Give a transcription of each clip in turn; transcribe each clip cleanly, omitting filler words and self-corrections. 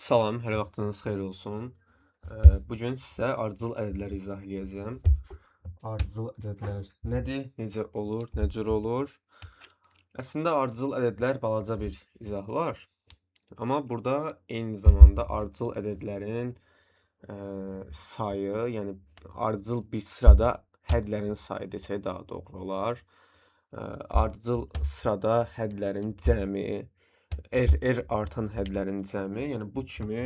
Salam, hər vaxtınız xeyir olsun. Bu gün sizə ardıcıl ədədləri izah eləyəcəm. Ardıcıl ədədlər nədir, necə olur, nə cür olur? Əslində ardıcıl ədədlər balaca bir izahı var. Amma burada eyni zamanda ardıcıl ədədlərin sayı, yəni ardıcıl bir sırada hədlərin sayı desək daha doğru olar. Ardıcıl sırada hədlərin cəmi, R artan hədlərin cəmi, yəni bu kimi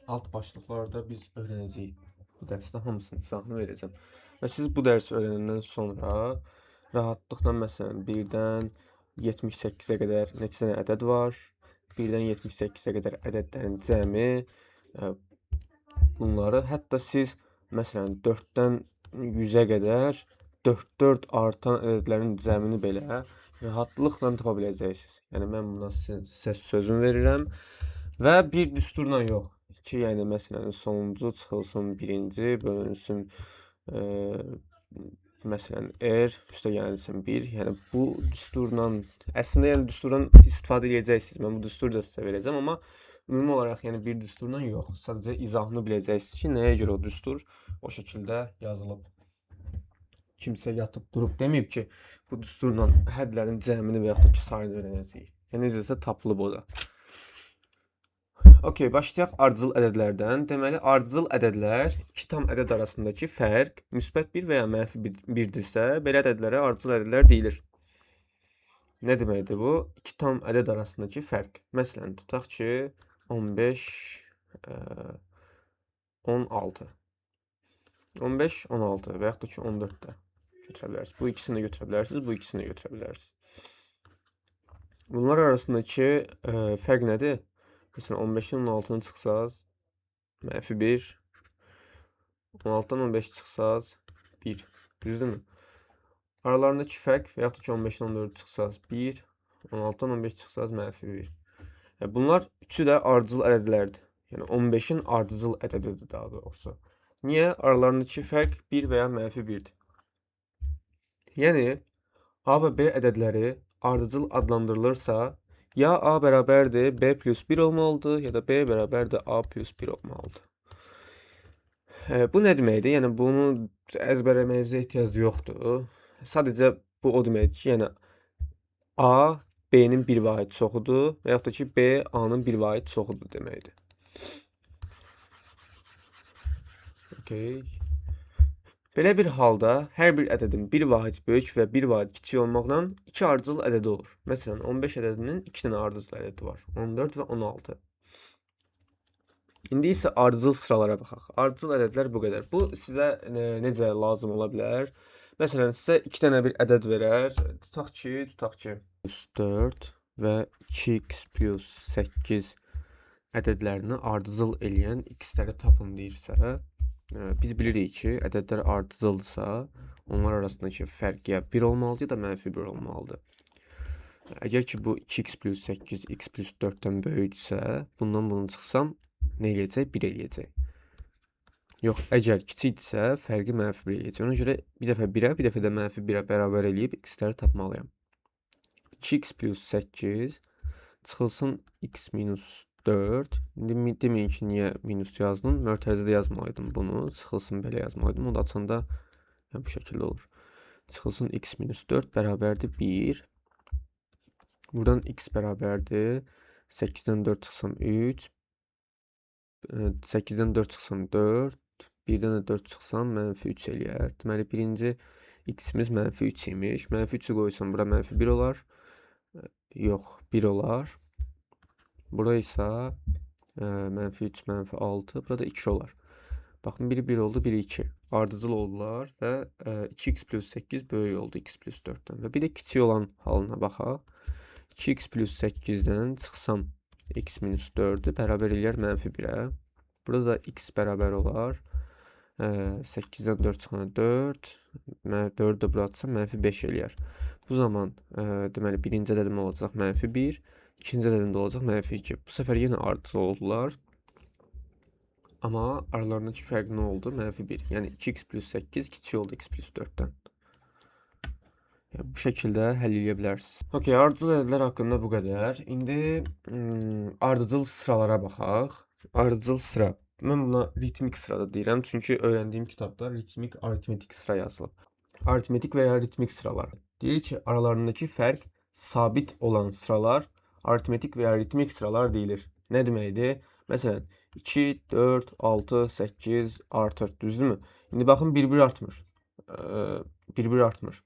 alt başlıqlarda biz öyrənəcəyik. Bu dərsdə hamısının izahını verəcəm. Və siz bu dərsi öyrənəndən sonra rahatlıqla məsələn 1-dən 78-ə qədər neçə dənə ədəd var, 1-dən 78-ə qədər ədədlərin cəmi, bunları hətta siz məsələn 4-dən 100-ə qədər 4-4 artan ədədlərin cəmini belə rahatlıqla tapa biləcəksiniz. Yəni mən buna sizə sözüm verirəm və bir düsturla yox ki, yəni məsələn sonuncu çıxılsın birinci, bölünsün məsələn R üstə gəlsin 1. Yəni bu düsturla əslində yəni düsturdan istifadə edəcəksiniz. Mən bu düsturu da sizə verəcəm, amma ümumi olaraq yəni bir düsturla yox. Sadəcə izahını biləcəksiniz ki, nəyə görə o düstur o şəkildə yazılıb. Kimsə yatıb durub deməyib ki, bu düsturla hədlərin cəmini və yaxud da ki, sayını öyrənəcəyik. Yəni necəsə tapılıb o da. Okey, başlayaq ardıcıl ədədlərdən. Deməli, ardıcıl ədədlər iki tam ədəd arasındakı fərq müsbət 1 və ya mənfi 1-dirsə, belə ədədlərə ardıcıl ədədlər deyilir. Nə deməkdir bu? İki tam ədəd arasındakı fərq. Məsələn, tutaq ki, 15, 16. 15, 16 və yaxud da ki, 14 də götürə bilərsiniz. Bu ikisini də götürə bilərsiniz, bu ikisini də götürə bilərsiniz. Bunlar arasındakı fərq nədir? Məsələn, 15-in 16-nı çıxsaz, mənfi 1, 16-dan 15 çıxsaz, 1. Düzdürmü? Aralarındakı fərq və yaxud da ki, 15-in 14-ü çıxsaz, 1, 16-dan 15 çıxsaz, mənfi 1. Yəni, bunlar üçü də ardıcıl ədədlərdir. Yəni, 15-in ardıcıl ədədidir daha doğrusu. Niyə? Aralarındakı fərq 1 və ya mənfi 1-dir. Yəni, A və B ədədləri ardıcıl adlandırılırsa, ya A bərabərdir B plus 1 olmalıdır, ya da B bərabərdir A plus 1 olmalıdır. Bu nə deməkdir? Yəni, bunu əzbərləməyinizə ehtiyac yoxdur. Sadəcə bu o deməkdir ki, yəni A B-nin bir vahid çoxudur və yaxud da ki, B A-nın bir vahid çoxudur deməkdir. Okey. Belə bir halda hər bir ədədin bir vahid böyük və bir vahid kiçik olmaqla iki ardıcıl ədədi olur. Məsələn, 15 ədədinin 2 dənə ardıcıl ədədi var. 14 və 16. İndi isə ardıcıl sıralara baxaq. Ardıcıl ədədlər bu qədər. Bu sizə necə lazım ola bilər? Məsələn, sizə 2 dənə bir ədəd verər. Tutaq ki, plus 4 və 2x plus 8 ədədlərini ardıcıl eləyən x-ləri tapın deyirsə, biz bilirik ki, ədədlər ardıcıldırsa, onlar arasındakı fərq ya 1 olmalıdır, ya da mənfi 1 olmalıdır. Əgər ki, bu 2x plus 8, x plus 4-dən böyükdürsə, bundan bunu çıxsam, nə eləyəcək? 1 eləyəcək. Yox, əgər kiçikdirsə, fərqi mənfi 1 eləyəcək. Ona görə bir dəfə 1-ə, bir dəfə də mənfi 1-ə bərabər eləyib x-ləri tapmalıyam. 2x plus 8 çıxılsın x minus 4. İndi deməyin ki, niyə minus yazdım? Mötərizədə yazmalıydım bunu. Çıxılsın belə yazmalıydım. O da açanda yəni, bu şəkildə olur. Çıxılsın x minus 4 bərabərdir 1. Buradan x bərabərdir. 8-dən 4 çıxsam 3. 8-dən 4 çıxsam 4. 1-dən də 4 çıxsam mənfi 3 eləyər. Deməli, birinci x-imiz mənfi 3 imiş. Mənfi 3-ü qoysam bura mənfi 1 olar. Yox, 1 olar. Bura isə mənfi 3, mənfi 6, burada 2 olar. Baxın, biri 1 oldu, biri 2. Ardıcıl oldular və 2x plus 8 böyük oldu x plus 4-dən. Və bir də kiçik olan halına baxaq. 2x plus 8-dən çıxsam x minus 4-ü bərabər eləyər mənfi 1-ə. Burada da x bərabər olar. 8-dən 4 çıxanda 4, 4-ü də bura atsam mənfi 5 eləyər. Bu zaman deməli, birinci ədədim olacaq mənfi 1, ikinci ədədim də olacaq mənfi 2. Bu səfər yenə ardıcıl oldular. Amma aralarındakı fərq nə oldu? Mənfi 1. Yəni 2x plus 8 kiçik oldu x plus 4-dən. Bu şəkildə həll eləyə bilərsiniz. Okay, ardıcıl ədədlər haqqında bu qədər. İndi ardıcıl sıralara baxaq. Ardıcıl sıra. Mən buna ritmik sırada deyirəm, çünki öyrəndiyim kitabda ritmik aritmetik sıra yazılıb. Aritmetik və ya ritmik sıralar. Deyir ki, aralarındakı fərq sabit olan sıralar aritmetik və ya ritmik sıralar deyilir. Nə deməkdir? Məsələn, 2, 4, 6, 8 artır, düzdürmü? İndi baxın, bir-bir artmır. Bir-bir artmır.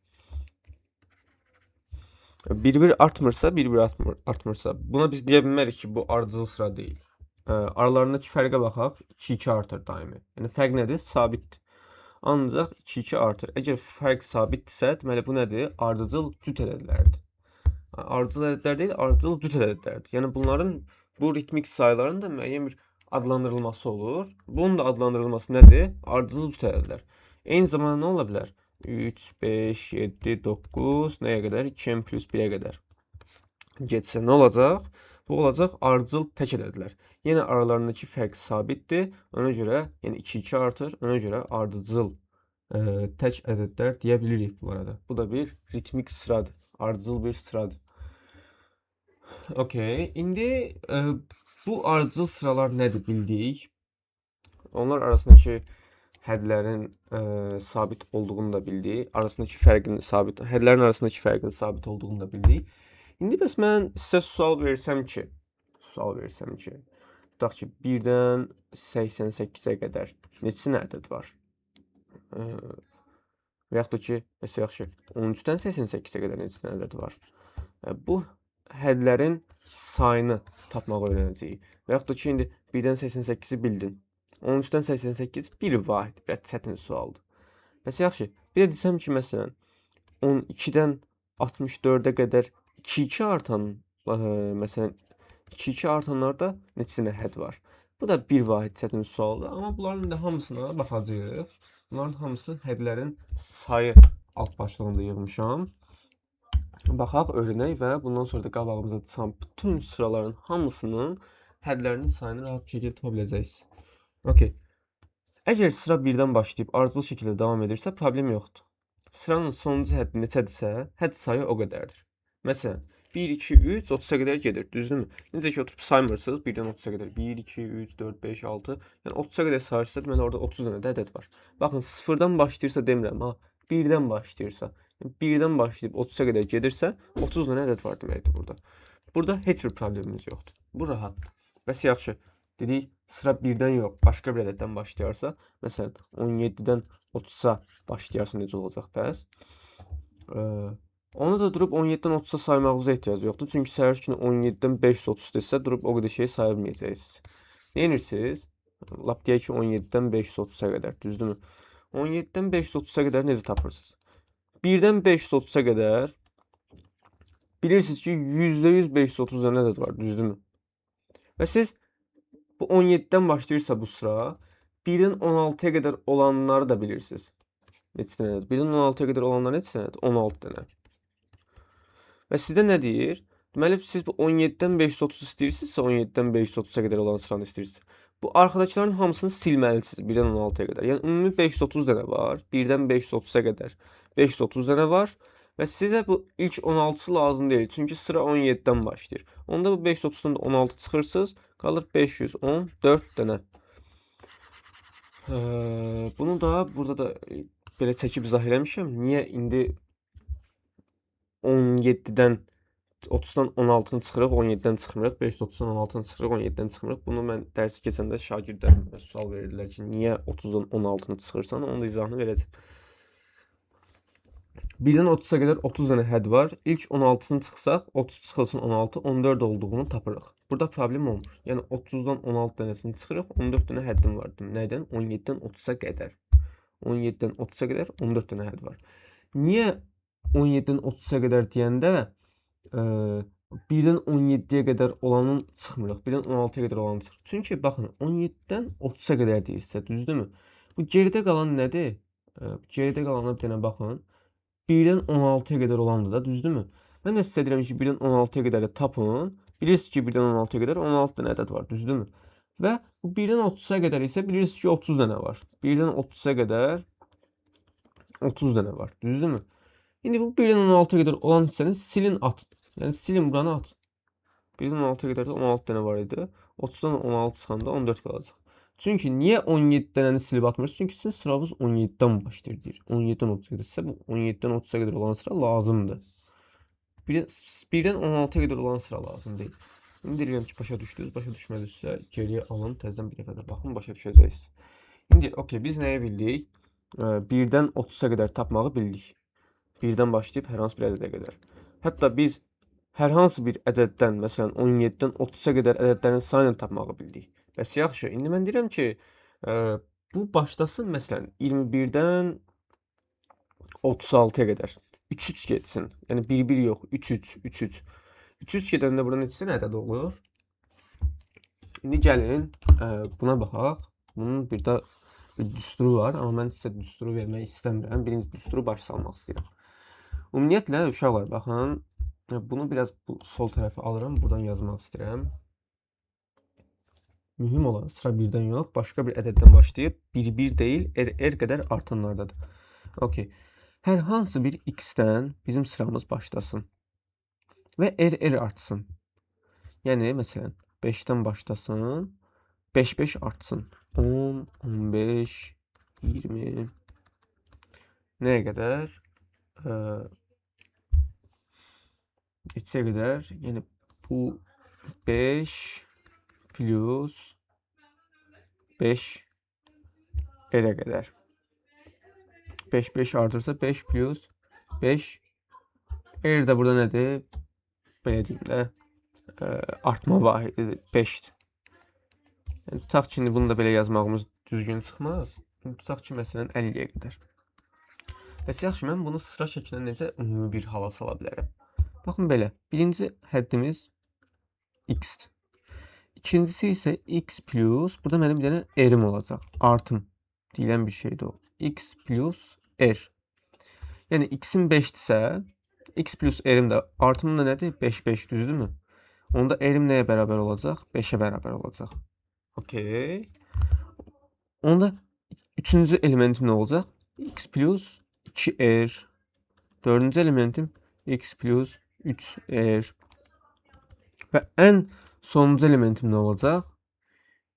Bir-bir artmırsa, bir-bir artmırsa, buna biz deyə bilmərik ki, bu ardıcıl sıra deyil. Aralarındakı fərqə baxaq, 2-2 artır daimi. Yəni, fərq nədir? Sabitdir. Ancaq 2-2 artır. Əgər fərq sabitdirsə, deməli, bu nədir? Ardıcıl cüt ədədlərdir. Ardıcıl ədədlər deyil, ardıcıl cüt ədədlərdir. Yəni, bunların, bu ritmik sayların da müəyyən bir adlandırılması olur. Bunun da adlandırılması nədir? Ardıcıl cüt ədədlər. Eyni zamanda nə ola bilər? 3, 5, 7, 9, nəyə qədər? 2n plus 1-ə qədər. Getsə nə olacaq? Bu olacaq ardıcıl tək ədədlər. Yenə aralarındakı fərq sabitdir. Ona görə, yəni 2-2 artır. Ona görə ardıcıl tək ədədlər deyə bilirik bu arada. Bu da bir ritmik sıradır. Ardıcıl bir sıradır. Okay. İndi bu ardıcıl sıralar nədir bildik. Onlar arasındakı hədlərin sabit olduğunu da bildik. Arasındakı fərqin sabit, hədlərin arasındakı fərqin sabit olduğunu da bildik. İndi bəs mən sizə sual versəm ki, tutaq ki, 1-dən 88-ə qədər neçə ədəd var? Və yaxud da ki, bəs yaxşı, 13-dən 88-ə qədər neçə ədəd var? Bu hədlərin sayını tapmağı öyrənəcəyik. Və yaxud da ki, indi 1-dən 88-i bildin. 13-dən 88 bir vahid, biraz çətin sualdır. Bəs yaxşı, bir də desəm ki, məsələn, 12-dən 64-ə qədər 2-2 artan, məsələn, 2-2 artanlarda neçə hədd var? Bu da bir vahid çətin sualdır, amma bunların da hamısına baxacağıq. Bunların hamısı hədlərin sayı alt başlığında yığmışam. Baxaq, öyrənək və bundan sonra da qabağımıza çıxan bütün sıraların hamısının hədlərinin sayını rahat bir şəkildə tapa biləcəksiniz. Okay. Əgər sıra 1-dən başlayıb ardıcıl şəkildə davam edirsə, problem yoxdur. Sıranın sonuncu həddi neçədirsə, hədd sayı o qədərdir. Məsələn, 1, 2, 3, 30-a qədər gedir, düzdürmü? Necə ki, oturub saymırsınız, 1-dən 30-a qədər. 1, 2, 3, 4, 5, 6. Yəni, 30-a qədər sayırsınızsa, deməli, orada 30 dənə də ədəd var. Baxın, 0-dan başlayırsa demirəm, ha, 1-dən başlayırsa. Yəni, 1-dən başlayıb 30-a qədər gedirsə, 30 dənə ədəd var deməkdir burada. Burada heç bir problemimiz yoxdur. Bu rahatdır. Bəs yaxşı, dedik, sıra 1-dən yox, başqa bir ədəddən başlayarsa, məsələn, 17-dən 30-a başlayarsa necə olacaq bəs? Onu da durub 17-dən 30-a saymağınıza ehtiyac yoxdur. Çünki səhər günü 17-dən 530 desə, durub o qədər şeyi saya bilməyəcəksiniz. Nə edirsiniz? Lap deyək ki, 17-dən 530-a qədər, düzdürmü? 17-dən 530-a qədər necə tapırsınız? 1-dən 530-a qədər bilirsiniz ki, %100 530 dənə ədəd var, düzdürmü? Və siz bu 17-dən başlayırsa bu sıra, 1-dən 16-ya qədər olanları da bilirsiniz. Neçə dənədir? 1-dən 16-ya qədər olanlar neçə dənədir? 16 dənə. Və sizdə nə deyir? Deməli, siz bu 17-dən 530 istəyirsinizsə, 17-dən 530-a qədər olan sıranı istəyirsiniz. Bu arxadakıların hamısını silməlisiniz 1-dən 16-ya qədər. Yəni, ümumi 530 dənə var. 1-dən 530-a qədər 530 dənə var. Və sizə bu ilk 16-sı lazım deyil. Çünki sıra 17-dən başlayır. Onda bu 530-dan da 16 çıxırsınız. Qalır 514 dənə. Bunu da burada da belə çəkib izah eləmişəm. Niyə indi 17-dən 30-dan 16-nı çıxırıq, 17-dən çıxmırıq, 530-dan 16-nı çıxırıq, 17-dən çıxmırıq. Bunu mən dərsi keçəndə şagirdlərimə sual verirdilər ki, niyə 30-dan 16-nı çıxırsan? Onun da izahını verəcəm. 1-dən 30-a qədər 30 dənə hədd var. İlk 16-sını çıxsaq, 30 çıxılsın 16, 14 olduğunu tapırıq. Burada problem olmur. Yəni 30-dan 16 dənəsini çıxırıq, 14 dənə həddim var. Nədən? 17-dən 30-a qədər. 17-dən 30-a qədər 14 dənə hədd var. Niyə 17-dən 30-a qədər deyəndə 1-dən 17-yə qədər olanın çıxmırıq, 1-dən 16-ya qədər olanı çıxırıq. Çünki baxın, 17-dən 30-a qədər deyirsə, düzdürmü? Bu geridə qalan nədir? Geridə qalana bir dənə baxın. 1-dən 16-ya qədər olandır da, düzdürmü? Mən də sizə deyirəm ki, 1-dən 16-ya qədər də tapın. Bilirsiniz ki, 1-dən 16-ya qədər 16 dənə ədəd var, düzdürmü? Və bu 1-dən 30-a qədər isə bilirsiniz ki, 30 dənə var. 1-dən 30-a qədər 30 dənə var, düzdürmü? İndi bu 1-dən 16-ya qədər olan hissəni silin atın. Yəni silin buranı atın. 1-dən 16-ya qədər də 16 dənə var idi. 30-dan 16 çıxanda 14 qalacaq. Çünki niyə 17 dənəni silib atmırsınız? Çünki sizin sıramız 17-dən başlayır deyir. 17-dən 30-a qədər. Sizə bu 17-dən 30-a qədər olan sıra lazımdır. 1-dən 16-ya qədər olan sıra lazım deyil. İndi deyirəm ki, başa düşdünüz. Başa düşmədinizsə geriyə alın. Təzədən bir dəfə də baxın, başa düşəcəksiniz. İndi, okey, biz nəyi bildik? 1-dən 30-a qədər tapmağı bildik. 1-dən başlayıb hər hansı bir ədədə qədər. Hətta biz hər hansı bir ədəddən, məsələn 17-dən 30-a qədər ədədlərin sayını tapmağı bildik. Bəs yaxşı, indi mən deyirəm ki, bu başlasın məsələn 21-dən 36-ya qədər. 3-3 getsin. Yəni 1-1 yox, 3-3, 3-3. 3-3 gedəndə burada neçə ədəd olur? İndi gəlin buna baxaq. Bunun bir də bir düsturu var, amma mən sizə düsturu vermək istəmirəm. Birinci düsturu baş salmaq istəyirəm. Ümumiyyətlə, uşaqlar, baxın, bunu biraz bu sol tərəfə alıram, buradan yazmaq istəyirəm. Mühüm olan sıra 1-dən yox, başqa bir ədəddən başlayıb 1-1 deyil, R-R qədər artanlardadır. Okey. Hər hansı bir x-dən bizim sıramız başlasın və R-R artsın. Yəni, məsələn, 5-dən başlasın, 5-5 artsın. 10, 15, 20, nəyə qədər? Neçəyə qədər? Yəni, bu 5 plus 5 R-ə qədər. 5, 5 artırsa 5 plus 5 R də burada nədir? Belə deyim də, artma vahididir, 5-dir. Yəni, tutaq ki, indi bunu da belə yazmağımız düzgün çıxmaz. Tutaq ki, məsələn, 50-yə qədər. Bəs yaxşı, mən bunu sıra şəklində necə ümumi bir hala sala bilərəm? Baxın belə, birinci həddimiz x-dir. İkincisi isə x plus, burada mənim bir dənə r-im olacaq. Artım deyilən bir şeydir o. X plus r. Yəni, x-im 5-dirsə, x plus r-im də artımım da nədir? 5, 5, düzdürmü? Onda r-im nəyə bərabər olacaq? 5-ə bərabər olacaq. Okey. Onda üçüncü elementim nə olacaq? X plus 2r. Dördüncü elementim x plus 3r. Və ən sonuncu elementim nə olacaq?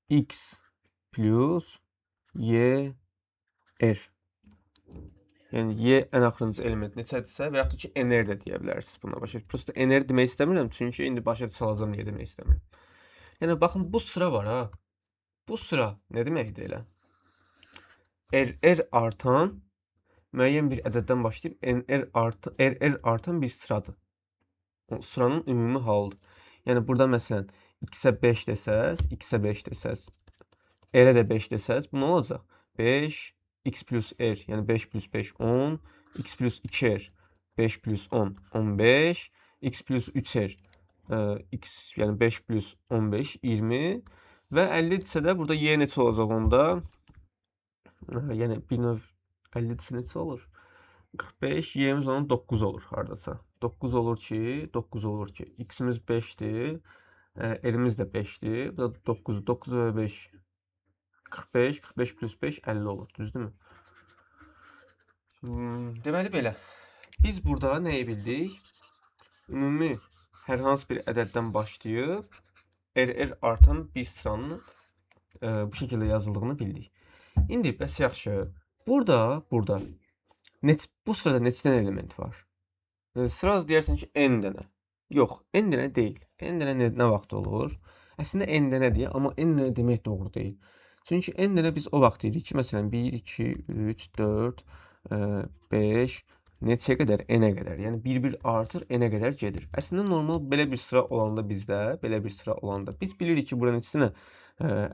X plus y r. Yəni, y ən axırıncı element neçədirsə və yaxud da ki, nr də deyə bilərsiniz buna. Başa, prosta nr demək istəmirəm, çünki indi başa salacağam niyə demək istəmirəm. Yəni, baxın, bu sıra var ha. Bu sıra nə deməkdir elə? R, R artan müəyyən bir ədəddən başlayıb N, R art, R, R artan bir sıradır. O sıranın ümumi halıdır. Yəni, burada məsələn, x-ə 5 desəz, x-ə 5 desəz, r-ə də 5 desəz, bu nə olacaq? 5, x plus r, yəni 5 plus 5, 10, x plus 2r, 5 plus 10, 15, x plus 3r, x, yəni 5 plus 15, 20 və 50 isə də burada y neçə olacaq onda? Yəni, bir növ 50 isə neçə olur? 45, y'miz onun 9 olur hardasa. 9 olur ki, 9 olur ki, x-imiz 5-dir, r'imiz də 5-dir. Bu da 9, 9 və 5, 45, 45 plus 5, 50 olur, düzdürmü? Deməli belə. Biz burada nəyi bildik? Ümumi hər hansı bir ədəddən başlayıb R, R artan bir sıranın bu şəkildə yazıldığını bildik. İndi bəs yaxşı, burada bu sırada neçə dənə element var? Sıra deyərsən ki, n dənə. Yox, n dənə deyil. N dənə nə vaxt olur? Əslində n dənə deyə, amma n dənə demək doğru deyil. Çünki n dənə biz o vaxt deyirik ki, məsələn 1, 2, 3, 4, 5, neçəyə qədər? N-ə qədər. Yəni 1-1 artır, n-ə qədər gedir. Əslində normal belə bir sıra olanda bizdə, belə bir sıra olanda biz bilirik ki, burada neçə dənə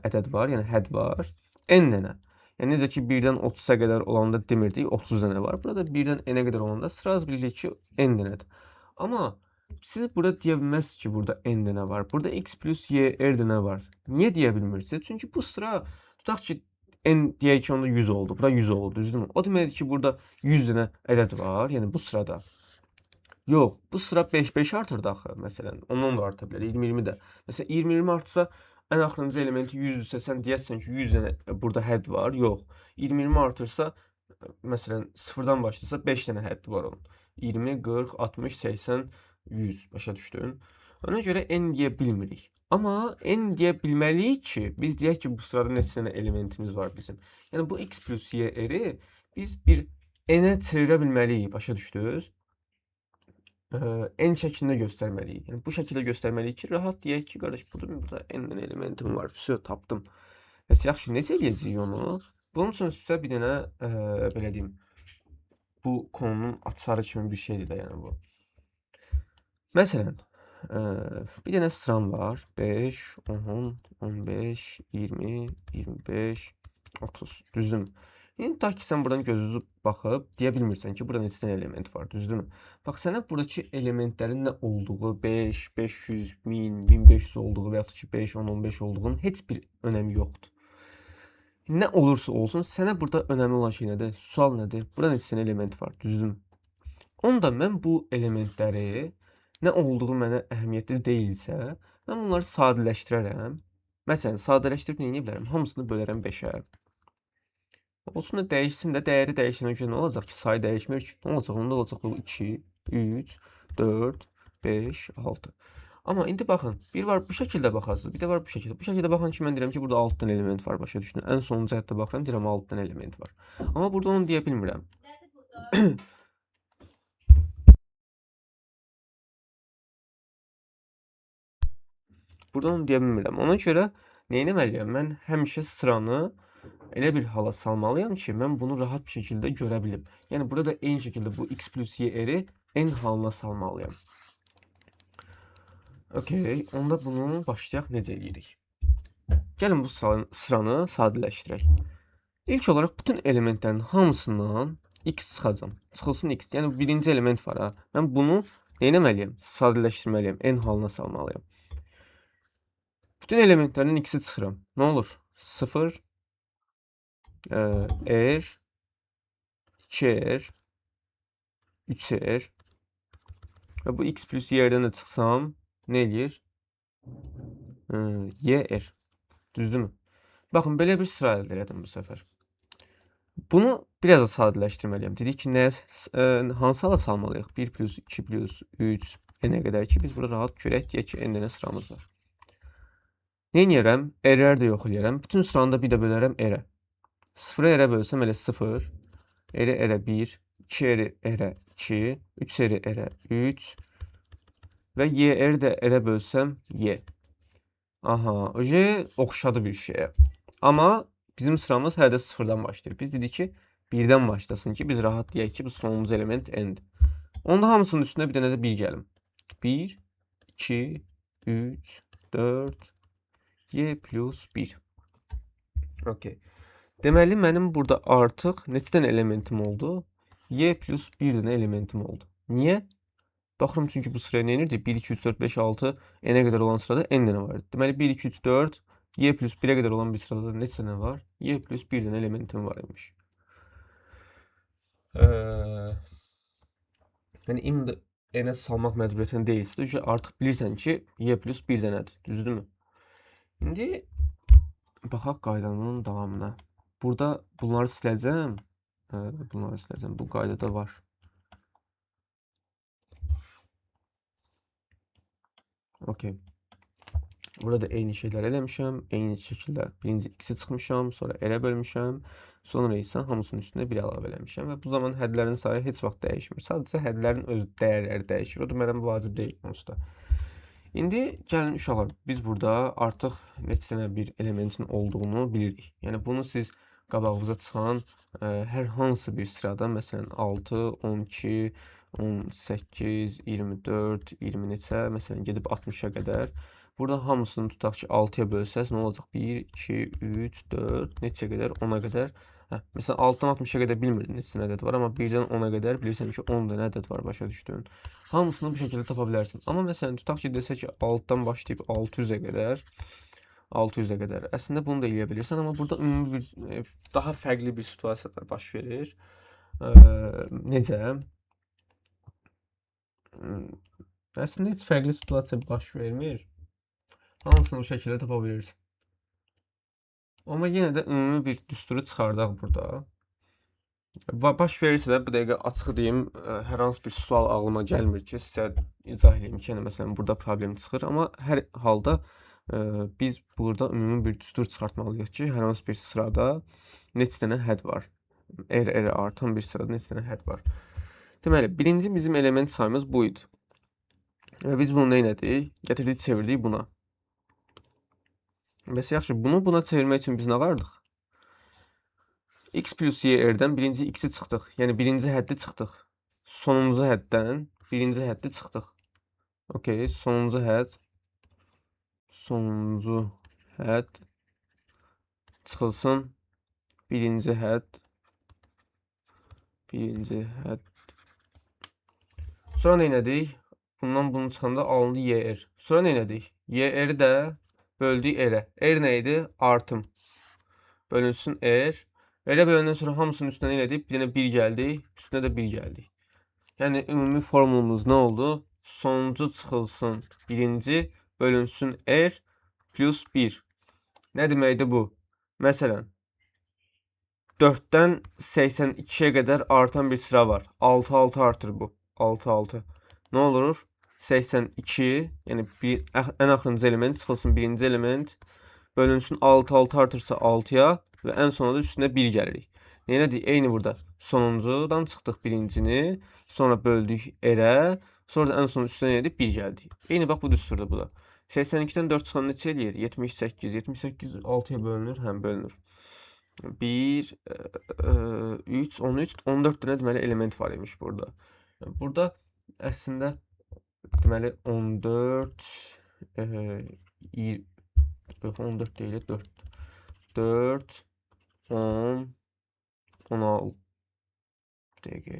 ədəd var, yəni hədd var? N dənə. Yəni necə ki 1-dən 30-a qədər olanda demirdik, 30 dənə var. Burada 1-dən n-ə qədər olanda sıra bilirik ki, n dənədir. Amma siz burada deyə bilməzsiniz ki, burada n dənə var. Burada x plus y, r dənə var. Niyə deyə bilmirsiniz? Çünki bu sıra, tutaq ki, n deyək ki, onda 100 oldu. Bura 100 oldu, düzdürmü? O deməkdir ki, burada 100 dənə ədəd var, yəni bu sırada. Yox, bu sıra 5-5 artırdı axı, məsələn. Ondan da arta bilər, 20-20 də. Məsələn, 20-20 artsa, ən axırıncı elementi 100-dürsə, sən deyəsən ki, 100 dənə burada hədd var. Yox, 20-20 artırsa, məsələn, 0-dan başlasa 5 dənə həddi var onun. 20, 40, 60, 80, 100. Başa düşdün? Ona görə n deyə bilmirik. Amma n deyə bilməliyik ki, biz deyək ki, bu sırada neçə dənə elementimiz var bizim. Yəni, bu x plus y r-i biz bir n-ə çevirə bilməliyik. Başa düşdünüz? N şəklində göstərməliyik. Yəni, bu şəkildə göstərməliyik ki, rahat deyək ki, qardaş, burada n dənə elementim var. Vəsə, tapdım. Bəs yaxşı, necə eləyəcəyik onu? Bunun üçün sizə bir dənə, belə deyim, bu konunun açarı kimi bir şeydir də, yəni bu. Məsələn, bir dənə sıram var. 5, 10, 15, 20, 25, 30. Düzdürmü? İndi tutaq ki, sən buradan gözünüzü baxıb deyə bilmirsən ki, burada neçə dənə element var, düzdürmü? Bax, sənə buradakı elementlərin nə olduğu, 5, 500, 1000, 1500 olduğu və yaxud ki, 5, 10, 15 olduğunun heç bir önəmi yoxdur. Nə olursa olsun, sənə burada önəmli olan şey nədir? Sual nədir? Burada neçə dənə element var, düzdürmü? Onda mən bu elementləri nə olduğu mənə əhəmiyyətli deyilsə, mən bunları sadələşdirərəm. Məsələn, sadələşdirib nə edə bilərəm? Hamısını bölərəm 5-ə. Olsun da dəyişsin də, dəyəri dəyişənə görə nə olacaq ki, sayı dəyişmir ki. Nə olacaq? Onda olacaq bu 2, 3, 4, 5, 6. Amma indi baxın, bir var bu şəkildə baxasınız, bir də var bu şəkildə. Bu şəkildə baxın ki, mən deyirəm ki, burada 6 dənə element var, başa düşdün. Ən sonuncu həddə baxıram, deyirəm 6 dənə element var. Amma burada onu deyə bilmirəm. Burada onu deyə bilmirəm. Ona görə nə etməliyəm? Mən həmişə sıranı elə bir hala salmalıyam ki, mən bunu rahat bir şəkildə görə bilim. Yəni, burada da eyni şəkildə bu x plus y r-i n halına salmalıyam. Okey, onda bunu başlayaq necə eləyirik? Gəlin bu sıranı sadələşdirək. İlk olaraq bütün elementlərin hamısından x çıxacam. Çıxılsın x. Yəni, birinci element var ha. Mən bunu nə etməliyəm? Sadələşdirməliyəm. N halına salmalıyam. Bütün elementlərdən x-i çıxıram. Nə olur? 0, R, 2R, 3R və bu x plus y-dən də çıxsam nə eləyir? Y-R. Düzdürmü? Baxın, belə bir sıra əldə elədim bu səfər. Bunu biraz da sadələşdirməliyəm. Dedik ki, hansı hala salmalıyıq? 1 plus 2 plus 3 n-ə qədər ki, biz burada rahat görək, deyək ki, n dənə sıramız var. Nə eləyirəm? R-lər də yox eləyirəm. Bütün sıranı da bir də bölərəm R-ə. 0-ı R-ə bölsəm elə 0, R-i R-ə 1, 2 R-i R-ə 2, 3 R-i R-ə 3 və Y R də R-ə bölsəm Y. Aha, o oxşadı bir şeyə. Amma bizim sıramız hələ də 0-dan başlayır. Biz dedik ki, 1-dən başlasın ki, biz rahat deyək ki, bu sonuncu element N-dir. Onda hamısının üstünə bir dənə də 1 gəlim. 1, 2, 3, 4, Y plus 1. Okey. Deməli, mənim burada artıq neçə dənə elementim oldu? Y plus 1 dənə elementim oldu. Niyə? Baxıram, çünki bu sıraya nə edirdi? 1, 2, 3, 4, 5, 6, n-ə qədər olan sırada n dənə var idi. Deməli, 1, 2, 3, 4, y plus 1-ə qədər olan bir sırada neçə dənə var? Y plus 1 dənə elementim var imiş. Yəni, indi n-ə salmaq məcburiyyətində deyilsə, çünki artıq bilirsən ki, y plus 1 dənədir. Düzdürmü? İndi baxaq qaydanın davamına. Burada bunları siləcəm. Bunları siləcəm. Bu qaydada var. Okey. Burada da eyni şeylər eləmişəm. Eyni şəkildə birinci x-i çıxmışam, sonra r-ə bölmüşəm. Sonra isə hamısının üstünə 1 əlavə eləmişəm və bu zaman hədlərin sayı heç vaxt dəyişmir. Sadəcə hədlərin öz dəyərləri dəyişir. O da mənə vacib deyil onsuz da. İndi gəlin uşaqlar, biz burada artıq neçə dənə bir elementin olduğunu bilirik. Yəni bunu siz qabağınıza çıxan hər hansı bir sırada, məsələn 6, 12, 18, 24, 20 neçə, məsələn gedib 60-a qədər. Burada hamısını tutaq ki, 6-ya bölsəz nə olacaq? 1, 2, 3, 4, neçə qədər? 10-a qədər. Hə, məsələn 6-dan 60-a qədər bilmirdim neçə dənə ədəd var, amma 1-dən 10-a qədər bilirsən ki, 10 dənə ədəd var, başa düşdün. Hamısını bu şəkildə tapa bilərsən. Amma məsələn tutaq ki, desə ki, 6-dan başlayıb 600-ə qədər, 600-ə qədər. Əslində bunu da eləyə bilirsən, amma burada ümumi bir daha fərqli bir situasiyalar baş verir. Necə? Əslində heç fərqli situasiya baş vermir. Hamısını bu şəkildə tapa bilirsən. Amma yenə də ümumi bir düsturu çıxardaq burada. Baş verirsə də bu dəqiqə açıq deyim, hər hansı bir sual ağlıma gəlmir ki, sizə izah eləyim ki, yəni məsələn burada problem çıxır, amma hər halda biz burada ümumi bir düstur çıxartmalıyıq ki, hər hansı bir sırada neçə dənə hədd var. R, R artan bir sırada neçə dənə hədd var. Deməli, birinci bizim element sayımız bu idi. Və biz bunu nə elədik? Gətirdik, çevirdik buna. Bəs yaxşı, bunu buna çevirmək üçün biz nə vardıq? X plus Y R-dən birinci X-i çıxdıq. Yəni, birinci həddi çıxdıq. Sonuncu həddən birinci həddi çıxdıq. Okey, sonuncu hədd. Sonuncu hədd çıxılsın. Birinci hədd. Birinci hədd. Sonra nə elədik? Bundan bunu çıxanda alındı YR. Sonra nə elədik? YR-i də böldük R-ə. R nə idi? Artım. Bölünsün R. R-ə böləndən sonra hamısının üstünə nə elədik? Bir dənə 1 gəldi. Üstünə də 1 gəldi. Yəni, ümumi formulumuz nə oldu? Sonuncu çıxılsın birinci bölünsün R plus 1. Nə deməkdir bu? Məsələn, 4-dən 82-yə qədər artan bir sıra var. 6, 6 artır bu. 6, 6. Nə olur? 82, yəni ən axırıncı element çıxılsın birinci element, bölünsün 6, 6 artırsa 6-ya və ən sonunda da üstünə 1 gəlirik. Nə elədik? Eyni burada. Sonuncudan çıxdıq birincini, sonra böldük R-ə, sonra da ən son üstünə nə elədik? 1 gəldik. Eyni bax bu düsturdur bu da. 82-dən 4 çıxan neçə eləyir? 78. 78 6-ya bölünür, həm bölünür. 1, 3, 13, 14 dənə deməli element var imiş burada. Burada əslində deməli 14, yox, 14 deyil, 4, 4, 10, 16 dəqiqə.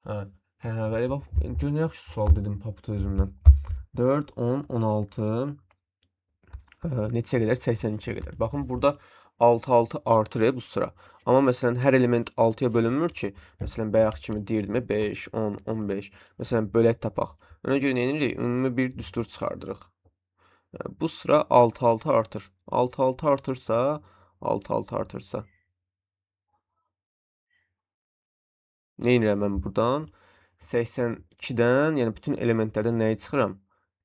Hə, hə, hə, bəli, bax, gör nə yaxşı sual dedim papıtı özümdən. 4, 10, 16, neçəyə qədər? 82-yə qədər. Baxın, burada 6, 6 artır bu sıra. Amma məsələn, hər element 6-ya bölünmür ki. Məsələn, bayaq kimi deyirdim, 5, 10, 15. Məsələn, bölək tapaq. Ona görə nə edirik? Ümumi bir düstur çıxardırıq. Bu sıra 6, 6 artır. 6, 6 artırsa, 6, 6 artırsa. Nə edirəm mən buradan? 82-dən, yəni bütün elementlərdən nəyi çıxıram?